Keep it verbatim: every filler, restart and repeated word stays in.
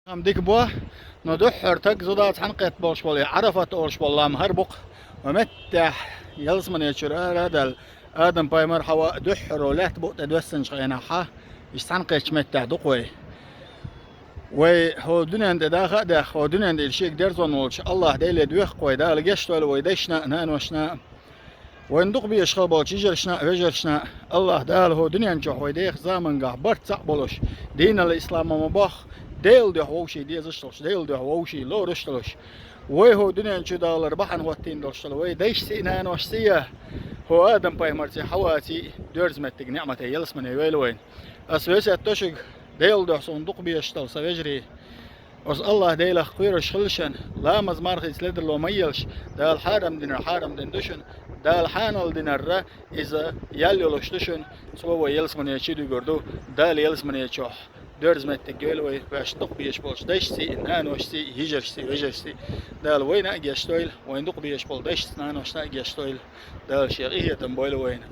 Хам дика бо, но дуьххьара таг зуда цхьаьна кхетта болуш болу и Ӏарафат олуш болу лам хӀара бу-кх. Ва меттехь ялсамане чуьра ара а даьлла, Адам-пайхамар, Хьава дуьххьара лаьтта букъа тӀе доьссинчу хенахь, иштта цхьаьна кхеттачу меттехь ду-кх вай. Вай хӀокху дуьнен тӀе даха а даьхна, хӀокху дуьнен тӀе шега дерзо волчу АллахӀ Деле доьху-кх вай, Дала геч дойла вай дайшна а, наношна а. Вайна дукха безаш хила болчу йижаршна а, вежаршна а. АллахӀ Дала хӀокху дуьнен чохь вай деха замангахь барт цхьаъ болуш, динал ислам ма-бохху, Делан дуьхьа вовшийн дезаш долуш, Делан дуьхьа вовшийн лоруш долуш, вай хӀокху дуьнен чу далар бахьана хӀоттийна долуш долу вай дайшций, наношций, хӀокху Адам-пайхамарций, Хьаваций доьрза меттиг, неӀмате ялсамане йойла вайна. Ас весет до шуьга, Делан дуьхьа суна дукха безаш долу сан вежарий. Оцу АллахӀ Делах кхоьруш хилла шуна, ламаз, мархица ледарло ма елаш, Дала хьарам динарг хьарам дина ду шуна, Дала хьанал динарг иза ял йолуш ду шуна, цо вай ялсамане чу дуьгур ду, Дала ялсамане чохь доьрза меттиг йойла вай, вайшна дукха безаш болчу дайшций, наношций, йижаршций, вежаршций. Дала вайна а геч дойла, вайна дукха безаш болу дайшца, наношна а геч дойла. Дала Шен къинхетам бойла вайна.